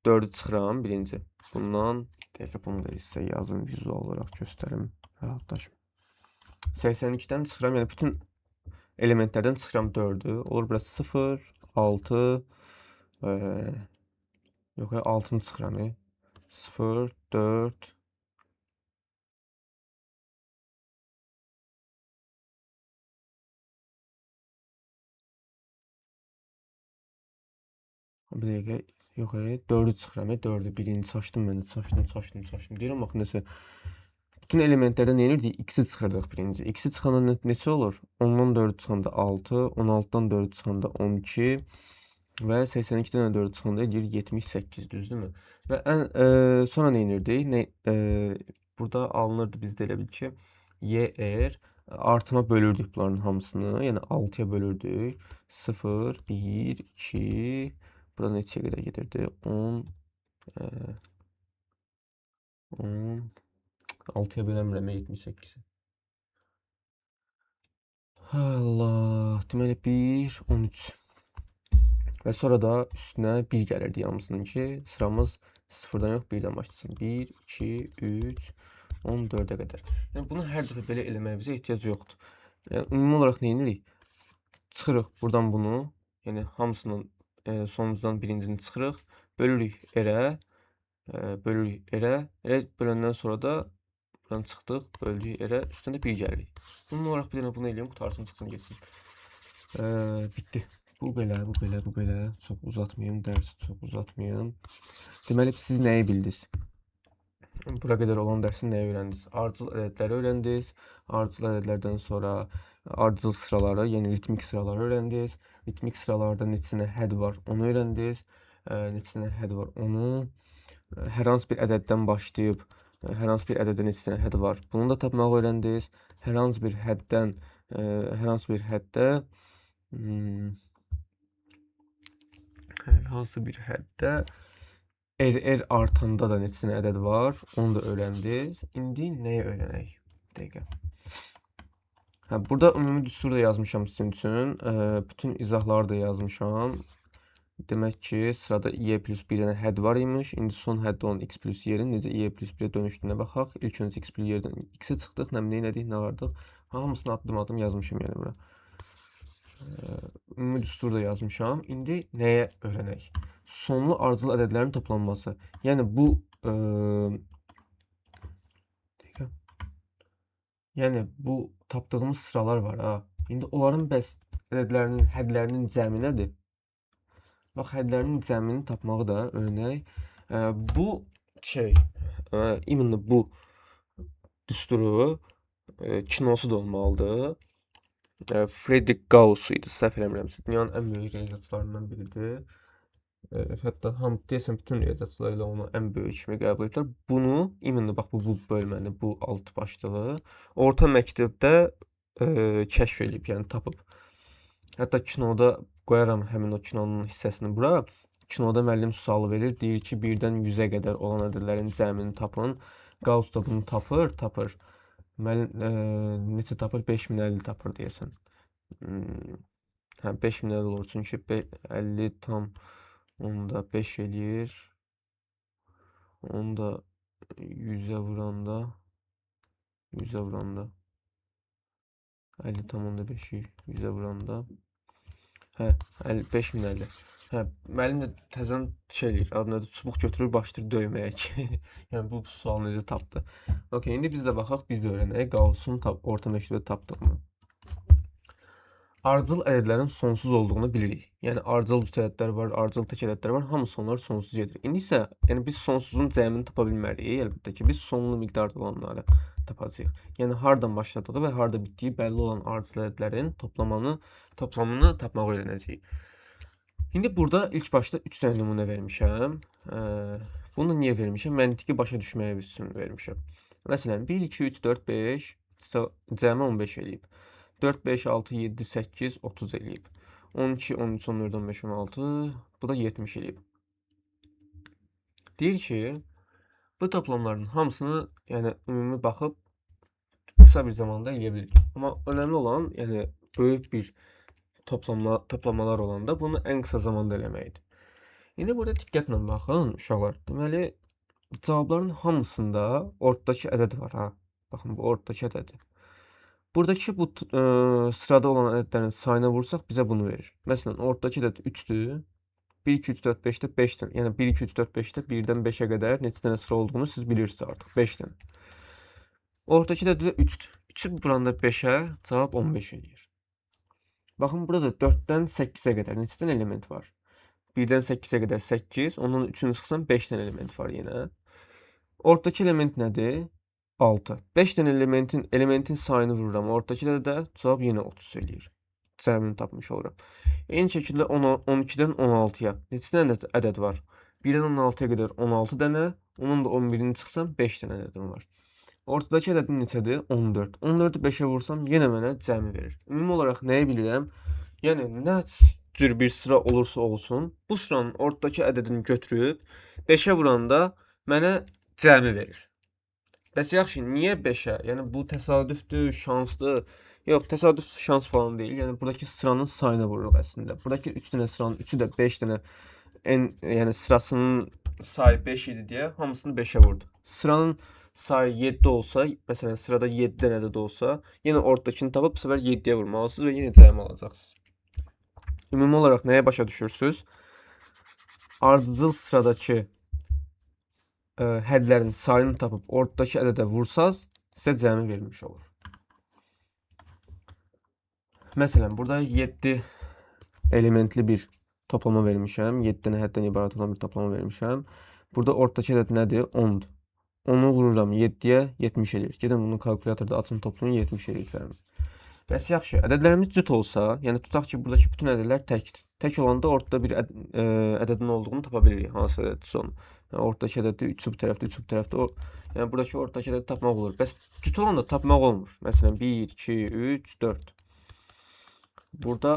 4-ü çıxıram birinci. Bundan, dəqiqə bunu da sizə yazım, vizual olaraq göstərim, rahatlaşım. 82-dən çıxıram, yəni bütün elementlərdən çıxıram 4-ü. Olur burası 0, 6, yox, 6-nı çıxıram. 0, 4, bir dəqiqə, yox, 4-ü çıxıram, 4-ü, birini çaşdım mən də, çaşdım, çaşdım, çaşdım. Deyirəm, bax, nəsə, bütün elementlərdən nə edirdik? X-i çıxırdıq birinci. X-i çıxanda neçə olur? 10-dan 4-ü çıxanda 6, 16-dan 4-ü çıxanda 12 və 82-dən 4-ü çıxanda eləyir 78, düzdürmü? Və sonra nə edirdik? Burada alınırdı bizdə elə bil ki, YR artıma bölürdük bunların hamısını, yəni 6-ya bölürdük. 0, 1, 2, burada neçəyə qədər gedirdi? 10, 10, 6-ya bölənmirəm, 78-i. Allah, deməli 1, 13. Və sonra da üstünə 1 gəlirdi hamısının ki, sıramız 0-dan yox, 1-dən başlasın. 1, 2, 3, 14-ə qədər. Yəni, bunu hər dəfə belə eləməyimizə ehtiyac yoxdur. Yəni, ümumi olaraq nə edirik? Çıxırıq buradan bunu, yəni hamısının sonuncudan birincini çıxırıq, bölürük R-ə, bölürük R-ə, R böləndən sonra da buradan çıxdıq, böldük R-ə, üstünə də 1 gəlirik. Ümumi olaraq bir dənə bunu eləyim, qurtarsın, çıxsın, getsin. Bitdi. Bu belə, bu belə, bu belə. Çox uzatmayayım, dərsi çox uzatmayayım. Deməli, siz nəyi bildiniz? Bura qədər olan dərsi nəyi öyrəndiniz? Ardıcıl ədədləri öyrəndiniz. Ardıcıl ədədlərdən sonra ardıcıl sıraları, yəni ritmik sıraları öyrəndiniz. Ritmik sıralarda neçə hədd var, onu öyrəndiniz. Neçə hədd var, onu. Hər hansı bir ədəddən başlayıb, hər hansı bir ədədə neçə dənə hədd var, bunu da tapmağı öyrəndiniz. Hər hansı bir həddən, hər hansı bir həddə, hər hansı bir həddə RR artanda da neçə dənə ədəd var, onu da öyrəndiniz. İndi nəyi öyrənək? Dəqiqə. Hə, burada ümumi düstur da yazmışam sizin üçün. Bütün izahları da yazmışam. Demək ki, sırada y plus 1 dənə hədd var imiş. İndi son həddə olan x plus y-nin necə y plus 1-ə dönüşdüyünə baxaq. İlk öncə x plus y-dən x-ə çıxdıq. Nə elədik, nə vardıq. Hamısını addım-addım yazmışam yəni bura. Ümumi düstur da yazmışam. İndi nəyə öyrənək? Sonlu ardıcıl ədədlərin toplanması. Yəni bu dəqiqə. Yəni bu tapdığımız sıralar var ha. İndi onların bəs ədədlərinin hədlərinin cəmi nədir? Bax, hədlərinin cəmini tapmağı da öyrənək. Bu şey, imенно bu düsturu kinosu da olmalıdır. Frederick Gauss idi, səhv eləmirəmsə, dünyanın ən böyük riyaziyyatçılarından biridir. Hətta hamı deyəsən bütün riyaziyyatçılar elə onu ən böyük kimi qəbul ediblər. Bunu, imенно bax bu bölməni, bu alt başlığı orta məktəbdə kəşf eləyib, yəni tapıb. Hətta kinoda qoyaram həmin o kinonun hissəsini bura. Kinoda müəllim sualı verir, deyir ki, 1-dən 100-ə qədər olan ədədlərin cəmini tapın. Gauss da bunu tapır. Müəllim neçə tapır? 5050 tapır deyəsən. Hə, 5050 olur çünki 50 tam onda 5 eləyir. Onu da 100-ə vuranda 100-ə vuranda 50 tam onda 5-i 100-ə vuranda hə, 5050. Hə, müəllim də təzədən şey eləyir, adı nədir, çubuq götürür, başlayır döyməyə ki, yəni bu sualı necə tapdı. Okay, indi biz də baxaq, biz də öyrənək Gauss'un orta məktəbdə tapdığını. Ardıcıl ədədlərin sonsuz olduğunu bilirik. Yəni ardıcıl cüt ədədlər var, ardıcıl tək ədədlər var, hamısı onlar sonsuz gedir. İndi isə yəni biz sonsuzun cəmini tapa bilmərik. Əlbəttə ki, biz sonlu miqdarda olanları tapacağıq. Yəni hardan başladığı və harda bitdiyi bəlli olan ardıcıl ədədlərin toplamını tapmağı öyrənəcəyik. İndi burada ilk başda 3 dənə nümunə vermişəm. Bunu niyə vermişəm? Məntiqi başa düşməyə üçün vermişəm. Məsələn, 1, 2, 3, 4, 5 cəmi 15 eləyib. 4, 5, 6, 7, 8, 30 eləyib. 12, 13, 14, 15, 16, bu da 70 eləyib. Deyir ki, bu toplamların hamısını, yəni ümumi baxıb qısa bir zamanda eləyə bilirik. Amma önəmli olan, yəni böyük bir toplamalar olanda bunu ən qısa zamanda eləməkdir. İndi burada diqqətlə baxın uşaqlar. Deməli, cavabların hamısında ortadakı ədəd var ha. Baxın, bu ortadakı ədədir. Buradakı bu sırada olan ədədlərin sayına vursaq bizə bunu verir. Məsələn, ortadakı ədəd 3-dür. 1, 2, 3, 4, 5-də 5 dənə. Yəni 1, 2, 3, 4, 5-də 1-dən 5-ə qədər neçə dənə sıra olduğunu siz bilirsiniz artıq. 5 dənə. Ortadakı ədəd də 3-dür. 3-ü vuranda 5-ə cavab 15 eləyir. Baxın, burada 4-dən 8-ə qədər neçə dənə element var? 1-dən 8-ə qədər 8, ondan 3-ünü çıxsam 5 dənə element var yenə. Ortadakı element nədir? 6. 5 dənə elementin sayını vururam. Ortadakı də cavab yenə 30 eləyir. Cəmini tapmış oluram. Eyni şəkildə 12-dən 16-ya neçə dənə ədəd var? 1-dən 16-ya qədər 16 dənə, onun da 11-ini çıxsam 5 dənə ədədim var. Ortadakı ədədim neçədir? 14. 14-ü 5-ə vursam yenə mənə cəmi verir. Ümumi olaraq nəyi bilirəm? Yəni nə cür bir sıra olursa olsun, bu sıranın ortadakı ədədini götürüb 5-ə vuranda mənə cəmi verir. Bəs yaxşı, niyə 5-ə? Yəni bu təsadüfdür, şansdır. Yox, təsadüf, şans falan deyil. Yəni buradakı sıranın sayına vururuq əslində. Buradakı 3 dənə sıranın 3-ü də 5 dənə yəni sırasının sayı 5 idi deyə hamısını 5-ə vurdu. Sıranın sayı 7 olsa, məsələn sırada 7 dənə də olsa, yenə ortadakını tapıb bu səfər 7-yə vurmalısınız və yenə cəmi alacaqsınız. Ümumi olaraq nəyə başa düşürsünüz? Ardıcıl sıradakı hədlərin sayını tapıb ortadakı ədədə vursaz, sizə cəmi verilmiş olur. Məsələn, burada 7 elementli bir toplama vermişəm. 7 dənə həddən ibarət olan bir toplama vermişəm. Burada ortadakı ədəd nədir? 10-dur. 10-u vururam 7-yə, 70 eləyir. Gedin bunu kalkulyatorda açın, toplayın, 70 eləyir cəmi. Bəs yaxşı, ədədlərimiz cüt olsa, yəni tutaq ki, buradakı bütün ədədlər təkdir. Tək olanda ortada bir ədədin olduğunu tapa bilirik, hansı ədəddirsə onu. Yəni, ortadakı ədədi 3-ü bu tərəfdə, 3-ü bu tərəfdə. Yəni buradakı ortadakı ədədi tapmaq olur. Bəs cüt olanda tapmaq olmur. Məsələn, 1, 2, 3, 4. Burada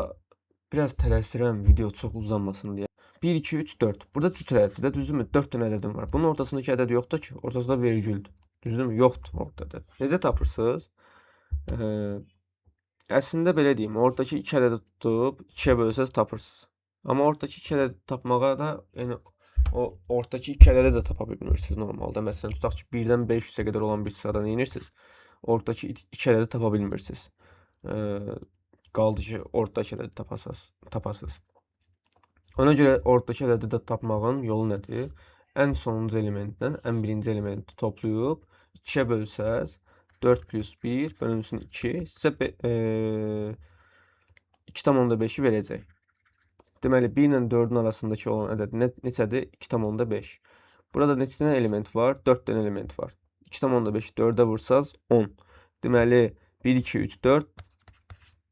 biraz tələsirəm, video çox uzanmasın deyə. 1, 2, 3, 4. Burada cüt ədəddir də, düzdürmü? 4 dənə ədədim var. Bunun ortasındakı ədəd yoxdur ki, ortasında vergüldür. Düzdürmü? Yoxdur orta ədəd. Necə tapırsınız? Əslində belə deyim, ortadakı 2 ədədi tutub 2-yə bölsəz tapırsınız. Amma ortadakı 2 ədədi tapmağa da, yəni o ortadakı 2 ədədi də tapa bilmirsiniz normalda. Məsələn, tutaq ki, 1-dən 500-ə qədər olan bir sırada nə edirsiniz? Ortadakı 2 ədədi tapa bilmirsiniz. Qaldı ki, ortadakı ədədi tapasınız. Ona görə ortadakı ədədi də tapmağın yolu nədir? Ən sonuncu elementdən ən birinci elementi toplayıb 2-yə bölsəz 4 plus 1 bölünsün 2 sizə 2,5-i verəcək. Deməli, 1 ilə 4-ün arasındakı olan ədəd neçədir? 2,5. Burada neçə dənə element var? 4 dənə element var. 2,5-i 4-ə vursaz 10. Deməli, 1, 2, 3, 4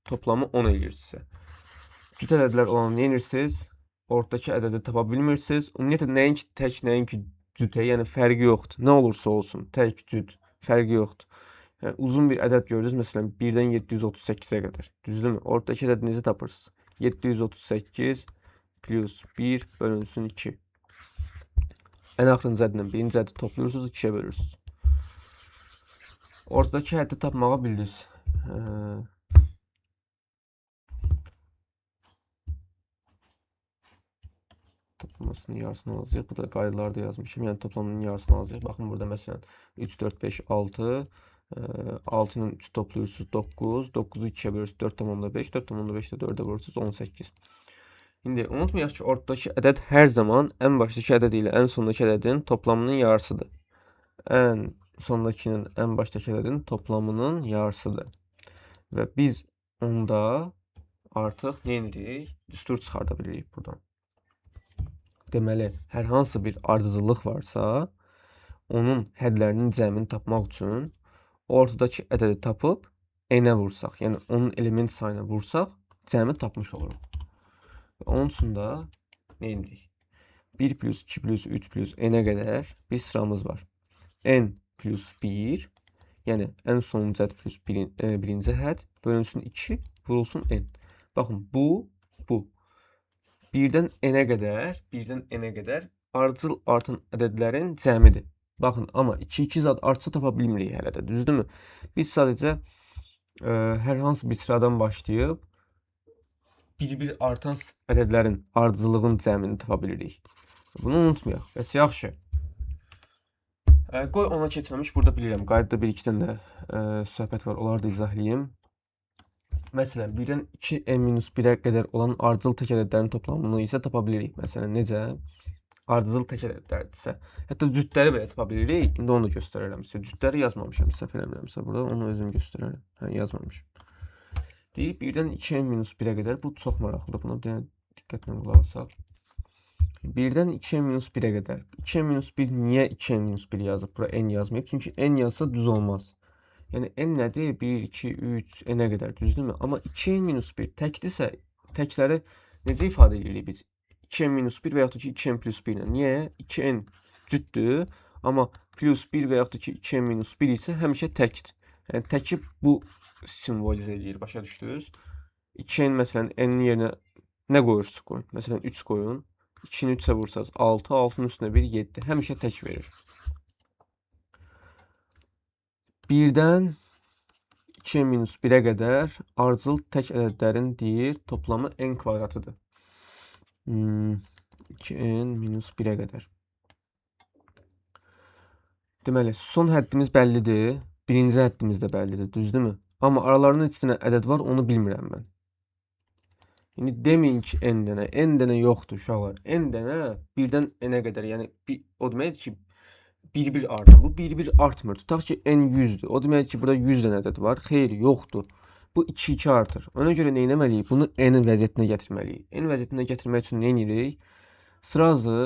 toplamı 10 eləyir sizə. Cüt ədədlər olanı nə edirsiniz? Ortadakı ədədi tapa bilmirsiniz. Ümumiyyətlə, nəinki tək, nəinki cütə, yəni fərqi yoxdur. Nə olursa olsun, tək, cüt, fərqi yoxdur. Yəni, uzun bir ədəd görürsünüz, məsələn, 1-dən 738-ə qədər. Düzdürmü? Ortadakı ədədi necə tapırsınız? 738 plus 1 bölünsün 2. Ən axırıncı ədədlə birinci ədədi toplayırsınız, 2-yə bölürsünüz. Ortadakı həddi tapmağı bildiniz. Toplamasının yarısını alacaq. Bu da qaydalarda yazmışım. Yəni toplamının yarısını alacaq. Baxın burada məsələn 3, 4, 5, 6. 6 ilə 3 toplayırsınız 9. 9-u 2-yə bölürsünüz 4,5. 4,5-də 4-ə vurursunuz 18. İndi unutmayaq ki, ortadakı ədəd hər zaman ən başdakı ədəd ilə ən sondakı ədədin toplamının yarısıdır. Ən sondakinin ən başdakı ədədin toplamının yarısıdır. Və biz onda artıq nə edirik? Düstur çıxarda bilirik buradan. Deməli, hər hansı bir ardıcıllıq varsa, onun hədlərinin cəmini tapmaq üçün ortadakı ədədi tapıb n-ə vursaq, yəni onun element sayına vursaq, cəmi tapmış oluruq. Onun üçün də nə edirik? 1 plus 2 plus 3 plus n-ə qədər bir sıramız var. N plus 1, yəni ən sonuncu hədd plus birinci hədd bölünsün 2, vurulsun n. Baxın, bu. 1-dən n-ə qədər, 1-dən n-ə qədər ardıcıl artan ədədlərin cəmidir. Baxın, amma 2-2 zad artsa tapa bilmirik hələ də, düzdürmü? Biz sadəcə hər hansı bir sıradan başlayıb bir-bir artan ədədlərin ardıcıllığın cəmini tapa bilirik. Bunu unutmayaq. Bəs yaxşı. Qoy ona keçməmiş, burada bilirəm, qaydada bir-iki dənə də söhbət var, onları da izah eləyim. Məsələn, 1-dən 2n-1-ə qədər olan ardıcıl tək ədədlərin toplamını isə tapa bilirik. Məsələn, necə? Ardıcıl tək ədədlərdirsə. Hətta cütləri belə tapa bilirik. İndi onu da göstərərəm sizə. Cütləri yazmamışam, səhv eləmirəmsə burada. Onu özüm göstərərəm. Hə, yazmamışam. Deyir, 1-dən 2n-1-ə qədər. Bu çox maraqlıdır. Buna bir dənə diqqətlə qulaq asaq. 1-dən 2n-1-ə qədər. 2n-1 niyə 2n-1 yazıb? Bura n yazmayıb. Çünki n yazsa düz olmaz. Yəni, n nədir? 1, 2, 3, n-ə qədər, düzdürmü? Amma 2n-1 təkdirsə, təkləri necə ifadə edirik biz? 2n-1 və yaxud da ki, 2n plus 1 ilə. Niyə? 2n cütdür, amma plus 1 və yaxud da ki, 2n-1 isə həmişə təkdir. Yəni, təki bu simvolizə edir, başa düşdünüz? 2n, məsələn, n-in yerinə nə qoyursunuz qoyun? Məsələn, 3 qoyun. 2-ni 3-ə vursaz 6, 6-nın üstünə 1, 7. Həmişə tək verir. 1-dən 2n-1-ə qədər ardıcıl tək ədədlərin deyir, toplamı n kvadratıdır. 2n-1-ə qədər. Deməli, son həddimiz bəllidir. Birinci həddimiz də bəllidir, düzdürmü? Amma aralarında neçə dənə ədəd var, onu bilmirəm mən. İndi deməyin ki, n dənə. N dənə yoxdur uşaqlar. N dənə 1-dən n-ə qədər. Yəni, o deməkdir ki, 1-1 artır. Bu 1-1 artmır. Tutaq ki, n 100-dür. O deməkdir ki, burada 100 dənə ədəd var. Xeyr, yoxdur. Bu 2-2 artır. Ona görə nə etməliyik? Bunu n vəziyyətinə gətirməliyik. N vəziyyətinə gətirmək üçün nə edirik? Sırazı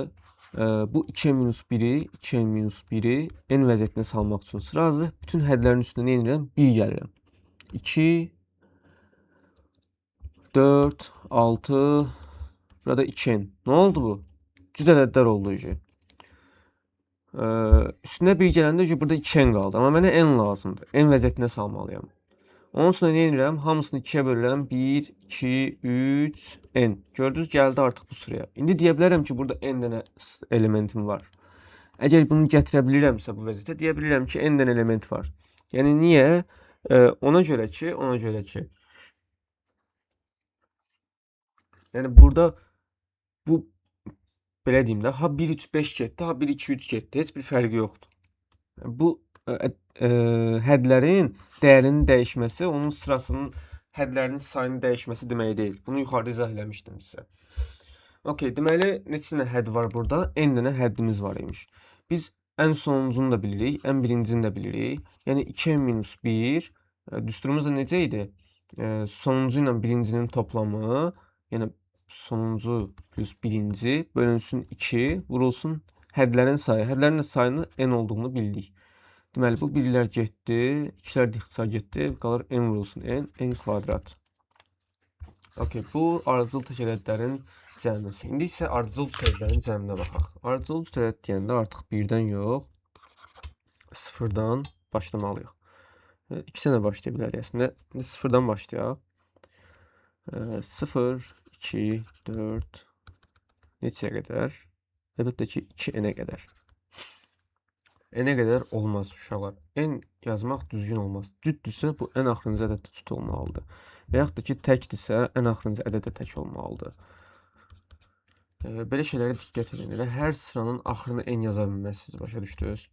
bu 2n-1-i, 2n-1-i n vəziyyətinə salmaq üçün sırazı bütün hədlərin üstünə nə edirəm? 1 gəlirəm. 2, 4, 6, burada 2n. Nə oldu bu? Cüt ədədlər oldu ki. Üstünə 1 gələndə ki, burada 2n qaldı. Amma mənə n lazımdır. N vəziyyətinə salmalıyam. Onun üçün nə edirəm? Hamısını 2-yə bölürəm. 1, 2, 3, n. Gördünüz, gəldi artıq bu sıraya. İndi deyə bilərəm ki, burada n dənə elementim var. Əgər bunu gətirə bilirəmsə bu vəziyyətə, deyə bilirəm ki, n dənə element var. Yəni niyə? Ona görə ki. Yəni burada bu belə deyim də, ha 1 3 5 getdi, ha 1 2 3 getdi. Heç bir fərqi yoxdur. Yəni, bu hədlərin dəyərinin dəyişməsi onun sırasının hədlərinin sayının dəyişməsi demək deyil. Bunu yuxarıda izah eləmişdim sizə. Okey, deməli neçə dənə hədd var burada? N dənə həddimiz var imiş. Biz ən sonuncunu da bilirik, ən birincini də bilirik. Yəni 2n-1 düsturumuz da necə idi? Sonuncu ilə birincinin toplamı, yəni sonuncu plus birinci bölünsün 2, vurulsun hədlərin sayı. Hədlərin də sayını n olduğunu bildik. Deməli, bu birlər getdi, ikilər də ixtisar getdi, qalır n vurulsun n, n kvadrat. Okey, bu ardıcıl tək ədədlərin cəmisi. İndi isə ardıcıl cüt ədədlərin cəminə baxaq. Ardıcıl cüt ədəd deyəndə artıq birdən yox, sıfırdan başlamalıyıq. İki dənə başlaya bilərik əslində. İndi sıfırdan başlayaq. 0, 2, 4, neçəyə qədər? Əlbəttə ki, 2n-ə qədər. N-ə qədər olmaz uşaqlar. N yazmaq düzgün olmaz. Cütdürsə, bu ən axırıncı ədəd də cüt olmalıdır. Və yaxud da ki, təkdirsə, ən axırıncı ədəd də tək olmalıdır. Belə şeylərə diqqət edin. Elə hər sıranın axırını N yaza bilməzsiniz, başa düşdünüz?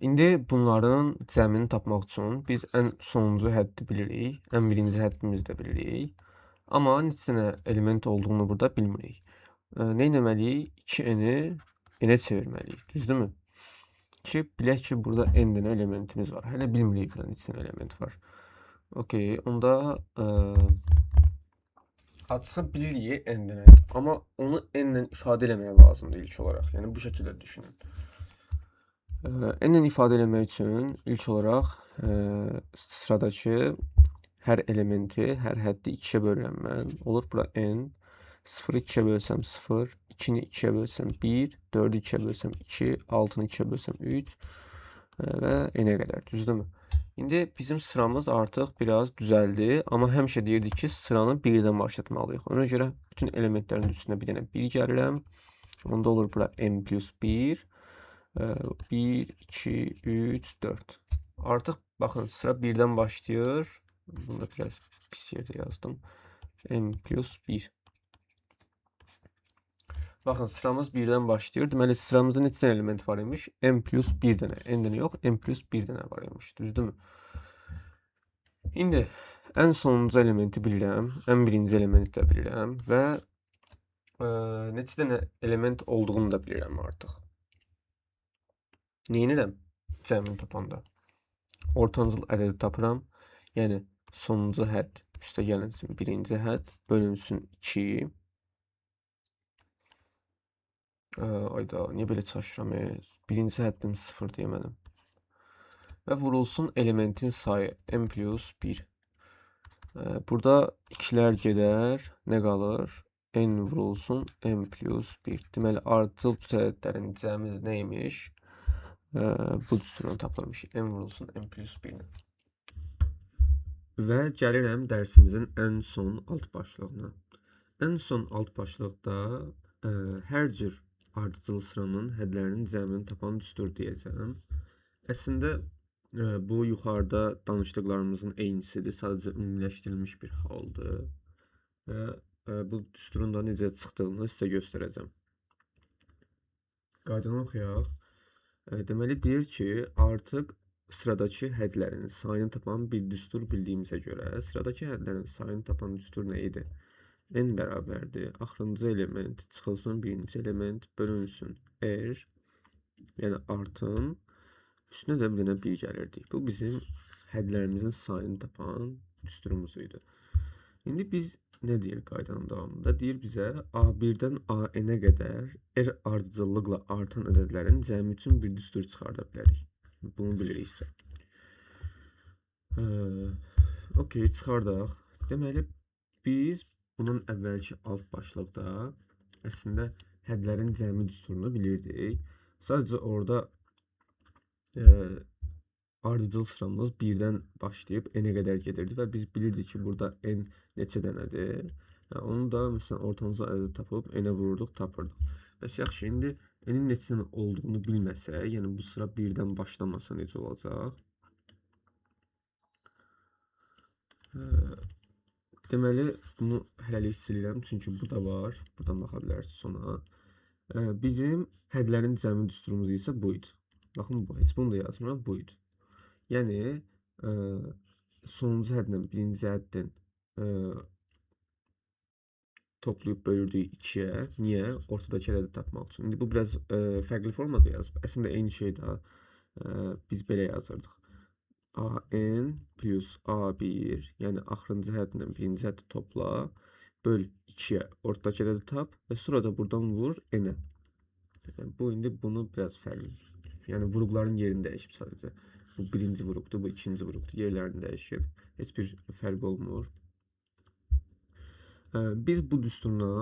İndi bunların cəmini tapmaq üçün biz ən sonuncu həddi bilirik, ən birinci həddimizi də bilirik. Amma neçə dənə element olduğunu burada bilmirik. Nə etməliyik? 2n-i n-ə çevirməliyik, düzdürmü? Ki, bilək ki, burada n dənə elementimiz var. Hələ bilmirik burada neçə dənə element var. Okey, onda açığı bilirik n dənədir. Amma onu n-lə ifadə eləmək lazımdır ilk olaraq. Yəni, bu şəkildə düşünün. N-lə ifadə eləmək üçün ilk olaraq sıradakı hər elementi, hər həddi 2-yə bölürəm mən. Olur bura n. 0-ı 2-yə bölsəm 0, 2-ni 2-yə bölsəm 1, 4-ü 2-yə bölsəm 2, 6-nı 2-yə bölsəm 3 və n-ə qədər, düzdürmü? İndi bizim sıramız artıq biraz düzəldi, amma həmişə deyirdik ki, sıranı 1-dən başlatmalıyıq. Ona görə bütün elementlərin üstünə bir dənə 1 gəlirəm. Onda olur bura n plus 1, 1, 2, 3, 4. Artıq baxın, sıra 1-dən başlayır. Bunu da biraz pis yerdə yazdım. N plus 1. Baxın, sıramız 1-dən başlayır. Deməli, sıramızda neçə dənə element var imiş? N plus 1 dənə. N dənə yox, N plus 1 dənə var imiş. Düzdürmü? İndi ən sonuncu elementi bilirəm, ən birinci elementi də bilirəm və neçə dənə element olduğunu da bilirəm artıq. Neynirəm cəmini tapanda? Ortancıl ədədi tapıram. Yəni, sonuncu hədd üstə gəlinsin birinci hədd, bölünsün 2. Ayda, niyə belə çaşıram? Birinci həddim 0 deyə mənim. Və vurulsun elementin sayı n plus 1. Burada ikilər gedər, nə qalır? N vurulsun n plus 1. Deməli, ardıcıl cüt ədədlərin cəmi nə imiş? Bu düsturdan tapılırmış. N vurulsun n plus 1-nə. Və gəlirəm dərsimizin ən son alt başlığına. Ən son alt başlıqda hər cür ardıcıl sıranın hədlərinin cəmini tapan düstur deyəcəm. Əslində, bu yuxarıda danışdıqlarımızın eynisidir. Sadəcə ümumiləşdirilmiş bir haldır. Və bu düsturun da necə çıxdığını sizə göstərəcəm. Qaydanı oxuyaq. Deməli, deyir ki, artıq sıradakı hədlərin sayını tapan bir düstur bildiyimizə görə sıradakı hədlərin sayını tapan düstur nə idi? N bərabərdir. Axırıncı element çıxılsın birinci element bölünsün R, yəni artın. Üstünə də bir dənə 1 gəlirdi. Bu bizim hədlərimizin sayını tapan düsturumuz idi. İndi biz nə deyir qaydanın davamında? Deyir bizə A1-dən AN-ə qədər R ardıcıllıqla artan ədədlərin cəmi üçün bir düstur çıxarda bilərik. Bunu biliriksə. Okey, çıxardaq. Deməli, biz bunun əvvəlki alt başlıqda əslində hədlərin cəmi düsturunu bilirdik. Sadəcə orada ardıcıl sıramız 1-dən başlayıb n-ə qədər gedirdi və biz bilirdik ki, burada n neçə dənədir? Onu da məsələn ortanca ədədi tapıb n-ə vururduq, tapırdıq. Bəs yaxşı, indi n-in neçədən olduğunu bilməsək, yəni bu sıra 1-dən başlamasa necə olacaq? Deməli, bunu hələlik silirəm, çünki bu da var. Buradan baxa bilərsiniz ona. Bizim hədlərin cəmi düsturumuz isə bu idi. Baxın, bu, heç bunu da yazmıram, bu idi. Yəni, sonuncu hədlə birinci həddin toplayıb bölürdük 2-yə. Niyə? Ortadakı ədədi tapmaq üçün. İndi bu biraz fərqli formada yazıb. Əslində, eyni şey daha biz belə yazırdıq. AN plus A1, yəni axırıncı hədlə birinci həddi topla, böl 2-yə, ortadakı ədədi tap və sonra da buradan vur N-ə. Bu indi bunu biraz fərqli. Yəni vuruqların yerini dəyişib sadəcə. Bu birinci vuruqdur, bu ikinci vuruqdur. Yerlərini dəyişib. Heç bir fərq olmur. Biz bu düsturla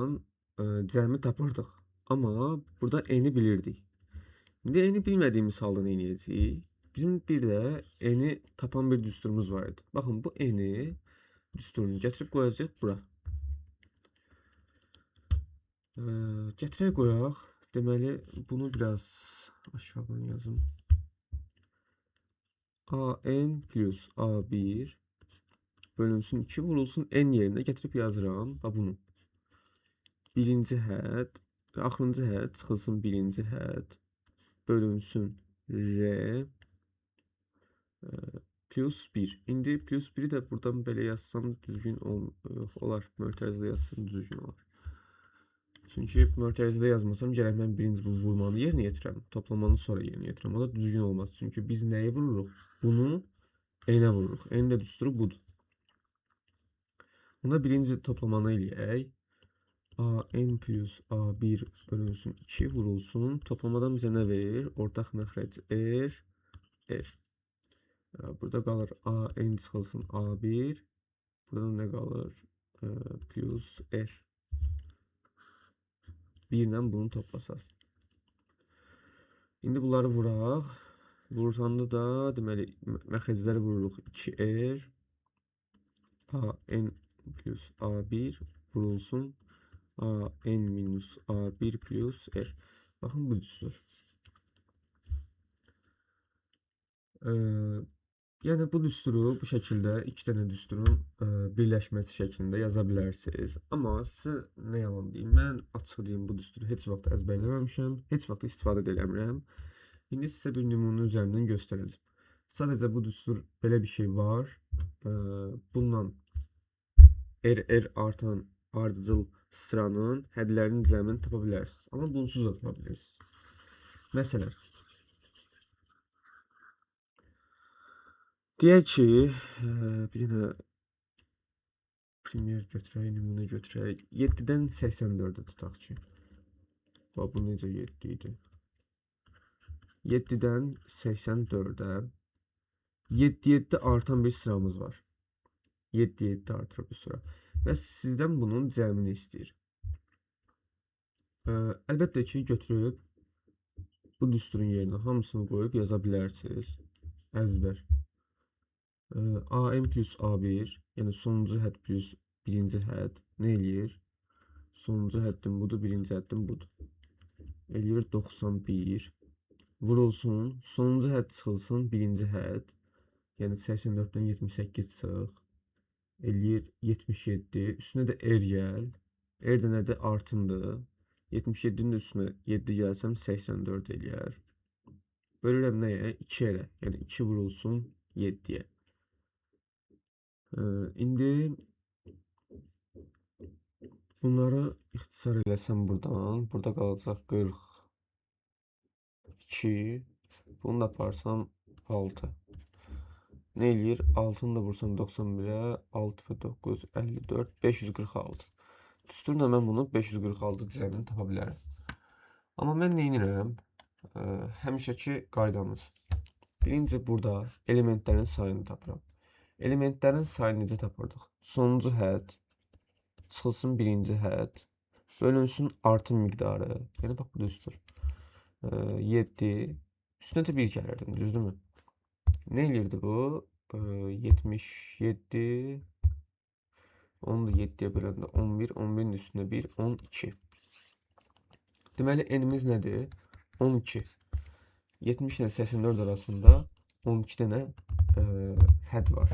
cəmi tapırdıq. Amma burada N-i bilirdik. İndi N-i bilmədiyimiz halda nə edəcəyik? Bizim bir də N-i tapan bir düsturumuz var idi. Baxın, bu N-i düsturunu gətirib qoyacağıq bura. Gətirək qoyaq. Deməli, bunu biraz aşağıdan yazım. AN plus A1 bölünsün 2 vurulsun N yerinə gətirib yazıram. Bax bunu. Birinci hədd, axırıncı hədd çıxılsın birinci hədd bölünsün R plus 1. İndi plus 1-i də buradan belə yazsam düzgün olar. Mötərizdə yazsam düzgün olar. Çünki mötərizdə yazmasam gərək mən birinci bu vurmanı yerinə yetirəm. Toplamanı sonra yerinə yetirəm. O da düzgün olmaz. Çünki biz nəyi vururuq? Bunu N-ə vururuq. N də düsturu budur. Onda birinci toplamanı eləyək. AN plus A1 bölünsün 2 vurulsun. Toplamadan bizə nə verir? Ortaq məxrəc R, R. Burada qalır AN çıxılsın A1. Burada nə qalır? Plus R. 1 ilə bunu toplasaz. İndi bunları vuraq. Vursanda da deməli məxrəcləri vururuq. 2R AN plus A1 vurulsun. AN minus A1 plus R. Baxın, bu düstur. Yəni bu düsturu bu şəkildə iki dənə düsturun birləşməsi şəklində yaza bilərsiniz. Amma sizə nə yalan deyim, mən açıq deyim, bu düsturu heç vaxt əzbərləməmişəm, heç vaxt istifadə də eləmirəm. İndi sizə bir nümunə üzərindən göstərəcəm. Sadəcə bu düstur belə bir şey var. Bununla R, R artan ardıcıl sıranın hədlərinin cəmini tapa bilərsiniz. Amma bunsuz da tapa bilirsiniz. Məsələn, deyək ki, bir dənə primer götürək, nümunə götürək. 7-dən 84-ə tutaq ki. Bax, bu necə 7 idi? 7-dən 84-ə 7, 7 artan bir sıramız var. 7, 7 artır bu sıra. Və sizdən bunun cəmini istəyir. Əlbəttə ki, götürüb bu düsturun yerinə hamısını qoyub yaza bilərsiniz. Əzbər. AM plus A1, yəni sonuncu hədd plus birinci hədd nə eləyir? Sonuncu həddim budur, birinci həddim budur. Eləyir 91. Vurulsun, sonuncu hədd çıxılsın, birinci hədd. Yəni 84-dən 78 çıx. Eləyir 77. Üstünə də R gəl. R də nədir? Artındır. 77-nin də üstünə 7 gəlsəm 84 eləyər. Bölürəm nəyə? 2 R-ə. Yəni 2 vurulsun 7-yə. İndi bunları ixtisar eləsəm buradan, burada qalacaq 42, bunu da aparsam 6. Nə eləyir? 6-nı da vursam 91-ə, 6 və 9, 54, 546. Düsturla mən bunu 546 cəmini tapa bilərəm. Amma mən nə edirəm? Həmişəki qaydamız. Birinci burada elementlərin sayını tapıram. Elementlərin sayını necə tapırdıq? Sonuncu hədd, çıxılsın birinci hədd, bölünsün artım miqdarı. Yəni, bax, bu düstur. 7, üstünə də 1 gəlirdim, düzdürmü? Nə eləyirdi bu? 77, Onu da 7-yə böləndə 11, 11-in üstünə 1, 12. Deməli, n-imiz nədir? 12. 70 ilə 84 arasında 12 dənə hədd var.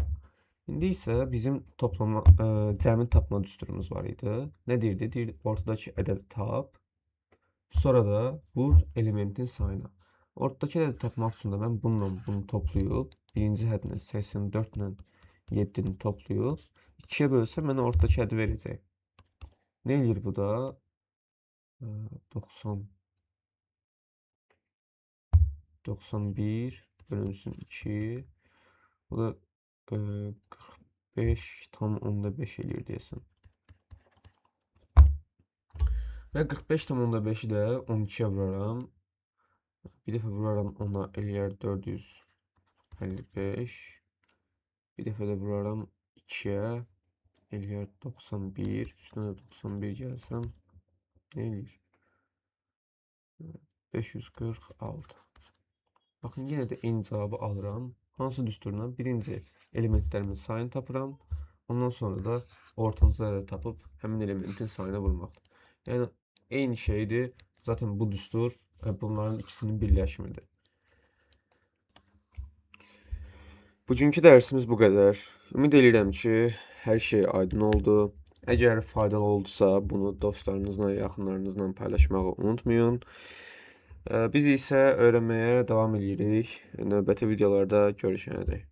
İndi isə bizim toplama, cəmi tapma düsturumuz var idi. Nə deyirdi? Deyirdi, ortadakı ədədi tap, sonra da vur elementin sayına. Ortadakı ədədi tapmaq üçün də mən bununla bunu toplayıb, birinci hədlə 84 ilə 7-ni toplayıb, 2-yə bölsəm mənə ortadakı ədədi verəcək. Nə eləyir bu da? 91 bölünsün 2. Bu da 45,5 eləyir deyəsən. Və 45,5-i də 12-yə vuraram. Bir dəfə vuraram ona eləyər 455. Bir dəfə də vuraram 2-yə eləyər 91. Üstünə də 91 gəlsəm nə eləyir? 546. Baxın, yenə də eyni cavabı alıram. Hansı düsturla? Birinci elementlərimin sayını tapıram. Ondan sonra da ortancıl ədədi tapıb həmin elementin sayına vurmaqdır. Yəni, eyni şeydir. Zaten bu düstur bunların ikisinin birləşimidir. Bugünkü dərsimiz bu qədər. Ümid edirəm ki, hər şey aydın oldu. Əgər faydalı oldusa, bunu dostlarınızla, yaxınlarınızla paylaşmağı unutmayın. Biz isə öyrənməyə davam edirik. Növbəti videolarda görüşənədək.